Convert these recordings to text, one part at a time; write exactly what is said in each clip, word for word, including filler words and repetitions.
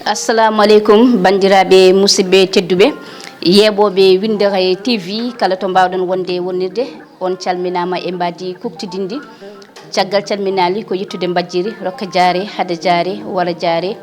Assalamu aleykum, banndiraaɓe musidɓe tedduɓe, yeeɓooɓe Winndere T V, kala to mbaawɗon wonde wonirde, on calminaama e mbaadi kuktidinndi. Caggal calminaali ko yettude mbajjiri, rokka jaare, hada jaare, wara jaare.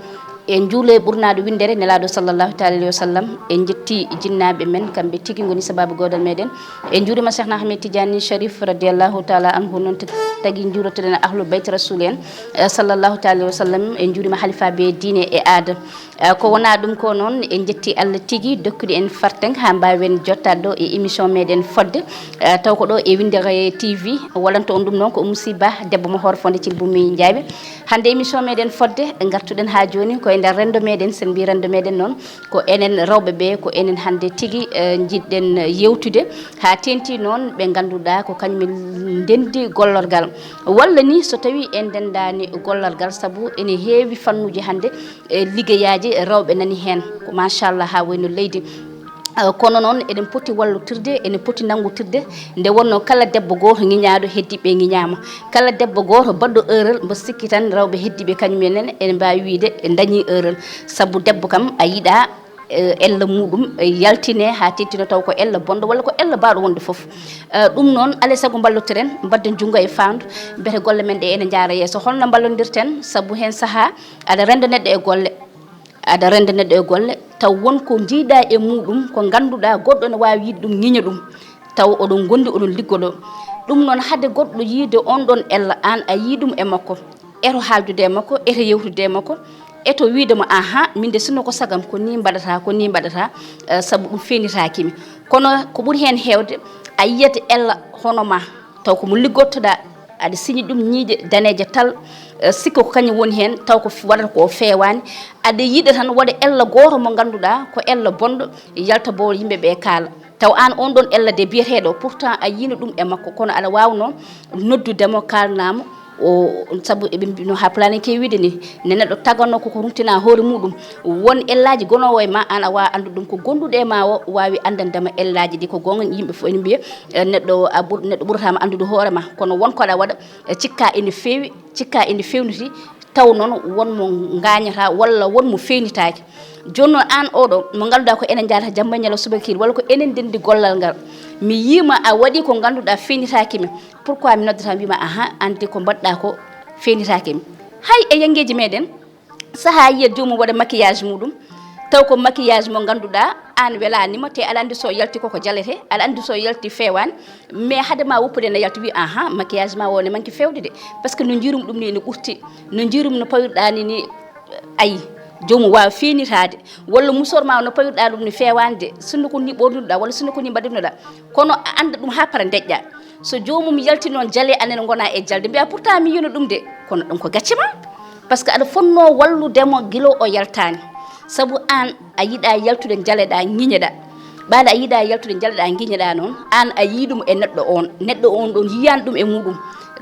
En njuulo e ɓurnaaɗo winndere, Nelaaɗo sallallahu taala alayhi wa sallam. En njetti jinnaaɓe men, kamɓe tigi ngoni sabaabu goodal meɗen. En njuurima Cheikhna Ahmed Tidiane Sharif radiyallahu taala anhu, noon t-, tagi njuurotoɗen ahlu bayt rasul en, eh, sallallahu taala alayhi wa sallam. En njuurima halifaaɓe diine e aada. Eh, ko wonaa ɗum ko noon, en njetti Allah tigi dokkude en fartaŋ haa mbaawen jottaade ɗo e émission meɗen fodde, eh, taw ko ɗo e Winndere T V, wallanto on ɗum noon ko Oumou Sy Ba, debbo mo Hoore Fonde Thil Bumi Njaaɓe. Hannde émission meɗen fodde, ngartuɗen haa jooni ko e nder renndo meɗen. So en mbii renndo meɗen noon, ko enen rewɓe ɓe, ko enen hannde tigi, eh, njiɗɗen yewtude, haa teeŋti noon ɓe ngannduɗaa ko kañumen ndenndi gollorgal. Walla ni so tawii en ndenndaani gollorgal, sabu ene heewi fannuuji hannde, e liggeyaaji rewɓe nani heen, ko machallah haa wayno leydi. Eh, kono noon eɗen poti wallotirde, eɗen poti nanngotirde, nde wonnoo kala debbo gooto ŋiñaaɗo heddiiɓe ŋiñaama. Kala debbo gooto baɗɗo erreur, mbo sikki tan rewɓe heddiiɓe kañum en ene mbaawi wiyde ndañii erreur. Sabu debbo kam a yiɗaa, eh, ella muɗum, eh, yaltine haa teeŋti noon taw ko ella bonɗo walla ko ella baawɗo wonde fof. Eh, ɗum noon alaa e sago mballotiren, mbaɗden junngo e faandu, mbete golle men ɗe ene njaara yeeso. Holno mballondirten? Sabu heen sahaa aɗa rennda neɗɗo e golle, aɗa rennda neɗɗo e golle, taw won ko njiiɗaa e muɗum, ko ngannduɗaa goɗɗo ne waawi yiide ɗum, ŋiña ɗum, taw oɗon ngondi, oɗon liggodoo. Ɗum noon, hade goɗɗo yiide on ɗon ella, aan a yii ɗum e makko, eto haaldude e makko, eto yewtude e makko, eto wiide mo, "Aha, min de sinno ko sagam, ko nii mbaɗata, ko nii mbaɗata, eh, sabu ɗum feewnitaaki mi." Kono ko ɓuri heen heewde, a yiyat ella hono ma, taw ko mo liggottoɗaa, aɗa siñi ɗum ñiiƴe daneeje tal, eh, sikka ko kañum woni heen, taw ko f-, waɗata ko o feewaani. Aɗa yiɗa tan waɗa ella gooto mo ngannduɗaa ko ella bonɗo, yalta boowal yimɓe ɓe kaala. Taw aan on ɗon ella de biyeteeɗo, pourtant a yiino ɗum e makko, kono aɗa waawnoo noddude mo, kaalnaa mo, o, sabu eɓe mbi-, no haa pulaar en keewi wiyde ni, ne neɗɗo taganoo ko ko runtinaa hoore muɗum. Won ellaaji gonoowo e ma, aan a waawa anndude ɗum. Ko gonduɗo e ma o waawi anndande ma ellaaji ɗi. Ko goonga, yimɓe fof ene mbiya, eh, neɗɗo a ɓur-, neɗɗo ɓurataama anndude hoore ma, kono won ko aɗa waɗa, eh, cikkaa ene feewi, cikkaa ene feewniti, taw noon won mo ngaañataa walla won mo feewnitaaki. Jooni noon aan oɗo mo ngannduɗaa ko enen njaarata jamma e ñalawma subaka kiir, walla ko enen ndenndi gollal ngal, mi yii ma a waɗii ko ngannduɗaa feewnitaaki mi, pourquoi mi noddata mi wii ma, "Aha, aan de ko mbaɗɗaa ko feewnitaaki mi"? Hay e yanngeeji meɗen, sahaa yiyat joomum waɗa maquillage muɗum, taw ko maquillage mo ngannduɗaa aan welaani ma, te aɗa anndi so yalti koko jalete, aɗa anndi so yalti feewaani, mais hade ma woppude ene yalti wii, "Aha, maquillage ma o ne manki feewde de, parce que no njiirum ɗum ni ene ɓurti, no njiirum no pawirɗaa ni ni, ayi, joomum waawa feewnitaade, walla musoor ma o no pawirɗaa ɗum ni feewaani de, sinno ko ni ɓoornirɗaa walla sinno ko ni mbaɗirnoɗaa." Kono a annda ɗum haa para ndeƴƴa. So joomum yalti noon jale, aan ene ngona e jalde, mbiya, "Pourtant mi yiino ɗum de." Kono ɗum ko gacce ma, parce que aɗa fotnoo wallude mo gila o yaltaani. Sabu aan a yiɗaa yaltude njaleɗaa, ŋiñeɗaa. Ɓaade a yiɗaa yaltude njaleɗaa, ŋiñeɗaa noon, aan a yii ɗum e neɗɗo oon. Neɗɗo oon ɗoon yiyaani ɗum e muɗum.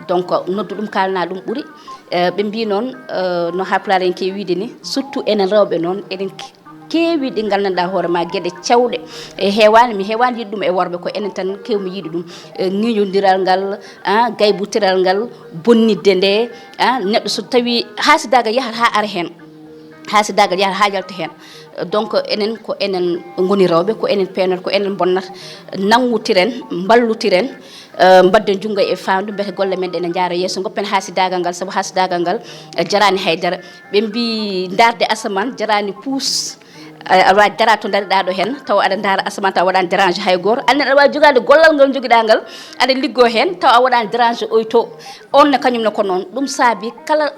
Donc, noddu ɗum, kaalnaa ɗum ɓuri. Eh, ɓe mbii noon, eh, no haa pulaar en keewi wiyde ni, surtout enen rewɓe noon, eɗen ke-, keewi ɗi nganndanɗaa hoore ma geɗe cewɗe. E heewaani, mi heewaani yiɗde ɗum e worɓe, ko enen tan keewmi yiɗde ɗum. Eh, ŋiñondiral ngal, ah, gaybotiral ngal, bonnitde nde, ah, neɗɗo so tawii haasidaagal yahat haa ara heen. Haasidaagal yahat haa yalta heen. Donc, enen ko enen ngoni rewɓe, ko enen peenata, ko enen mbonnata. Nanngotiren, mballotiren, eh, mbaɗden junngo e faandu, mbete golle men ɗe ene njaara yeeso, ngoppen haasidaagal ngal, sabu haasidaagal ngal, eh, jaraani hay dara. Ɓe mbii ndaarde asamaan jaraani puus. A, aɗa waawi daraade to ndaariɗaa ɗo heen, taw aɗa ndaara asamaan, taw a waɗaani dérange hay gooto. Aan ne aɗa waawi jogaade gollal ngal njogiɗaa ngal, aɗa liggoo heen, taw a waɗaani dérange oy to. On ne kañum ne ko noon. Ɗum saabii kala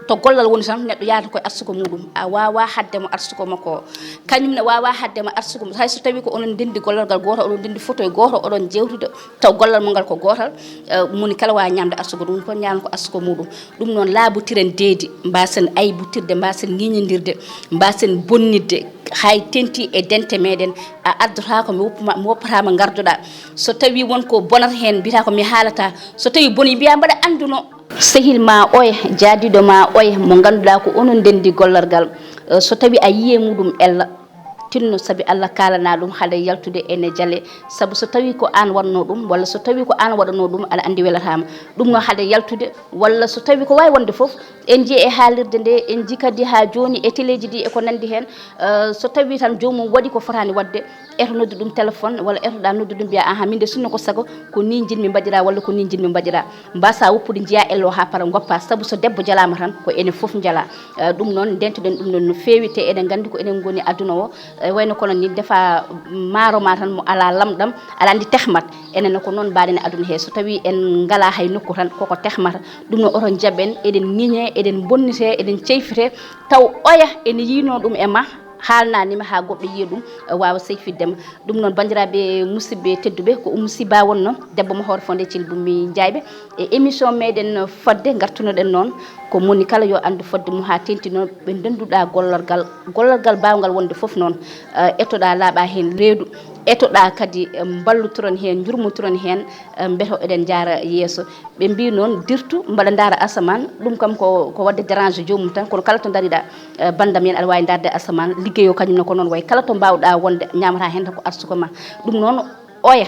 to gollal woni tan, neɗɗo yahata ko e arsuko muɗum. A waawaa haɗde mo arsuko makko o. Kañum ne waawaa haɗde mo arsuko mum. Hay so tawii ko onon ndenndi gollal ngal gooto, oɗon ndenndi photo e gooto, oɗon njeewtude, taw gollal mon ngal ko gootal, eh, moni kala waawa ñaamde arsuko ɗum, kono ñaamata ko arsuko muɗum. Ɗum noon, laabotiren deedi, mbaasen aybutirde, mbaasen ŋiñondirde, mbaasen bonnitde, hay teeŋti e dente meɗen. A addotaako, mi woppa-, mi woppataama ngardoɗaa. So tawii won ko bonata heen, mbiyataa ko mi haalataa. So tawii bonii, mbiyaa mbaɗa annduno. Sehil ma oya, jaadiiɗo ma oya, mo ngannduɗaa ko onon ndenndi gollal ngal, eh, so tawii a yiyii e muɗum ella, tinno, sabi Allah kaalana ɗum haade yaltude ene jale. Sabu so tawii ko aan waɗnoo ɗum, walla so tawii ko aan waɗanoo ɗum, aɗa anndi welataama. Ɗum noon haade yaltude, walla so tawii ko waawi wonde fof, en njiyii e haalirde nde, en njiyii kadi haa jooni e teleeji ɗi e ko nanndi heen. Eh, so tawii tan joomum waɗi ko fotaani waɗde, eto noddu ɗum téléphone, walla etoɗaa noddu ɗum, mbiyaa, "Ahan, min de sinno ko sago, ko nii njiɗmi mbaɗiraa, walla ko nii njiɗmi mbaɗiraa." Mbaasaa woppude, njiyaa ello haa para, ngoppaa. Sabu so debbo jalaama tan, ko enen fof njalaa. Eh, ɗum noon, ndeentoɗen ɗum noon no feewi, te eɗen nganndi ko enen ngoni aduna o. Eh, wayno kono ni, ndefa maaro ma tan mo alaa lamɗam, aɗa anndi tehmat. Enen ko noon mbaɗen e aduna he. So tawii en ngalaa hay nokku tan, koko tehmata. Ɗum noon, oto njaɓen, eɗen ŋiñe, eɗen bonnite, eɗen ceyfite, taw oya ene yiinoo ɗum e ma, haalnaani ma haa goɗɗo yiya ɗum, eh, waawa seyfitde ma. Ɗum noon, banndiraaɓe musidɓe tedduɓe, ko Oumou Sy Ba wonno, debbo mo hoore fonde Thil Bummi Ndiaybé. E émission meɗen fodde, ngartunoɗen noon, ko moni kala yo anndu fodde mum haa teeŋti noon, ɓe ndennduɗaa gollorgal, gollorgal baawngal wonde fof noon, eh, etoɗaa laaɓa heen reedu, etoɗaa kadi, eh, mballotiron heen, njurmotiron heen, eh, mbeto eɗen njaara yeeso. Ɓe mbii noon, dirtu mbaɗa ndaara asamaan, ɗum kam ko, ko waɗde dérange joomum tan, kono kala to ndariɗaa, eh, banndam, yen aɗa waawi ndaarde asamaan, liggey o kañum ne ko noon wayi, kala to mbaawɗaa wonde, ñaamataa heen tan ko arsuko ma. Ɗum noon, oya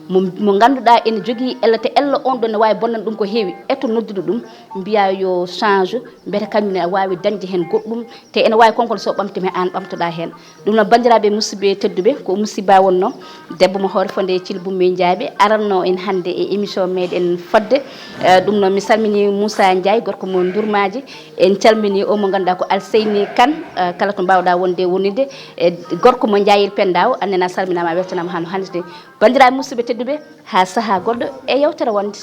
mo, mo ngannduɗaa ene jogii ella, te ella on ɗon ne waawi bonnan ɗum ko heewi, eto noddude ɗum, mbiyaa yo change, mbete kañum ne waawi dañde heen goɗɗum, te ene waawi konkon so ɓamti ma, aan ɓamtoɗaa heen. Ɗum noon, banndiraaɓe musidɓe tedduɓe, ko Oumou Sy Ba wonno, debbo mo hoore fonde Thil Bummi Ndiaybé, aranno en hannde e émission meɗen fodde. Eh, ɗum noon, mi salmini Moussa Ndiaye, gorko mo Ndurmaaji. En calmini o mo ngannduɗaa ko Alseyni Kane, eh, kala to mbaawɗaa wonde wonirde. E gorko mo Ndiayel Pendaw, annena salminaama, weltanaama haa no hannirde. Banndiraaɓe musidɓe tedduɓe, haa sahaa goɗɗo e yewtere wonde.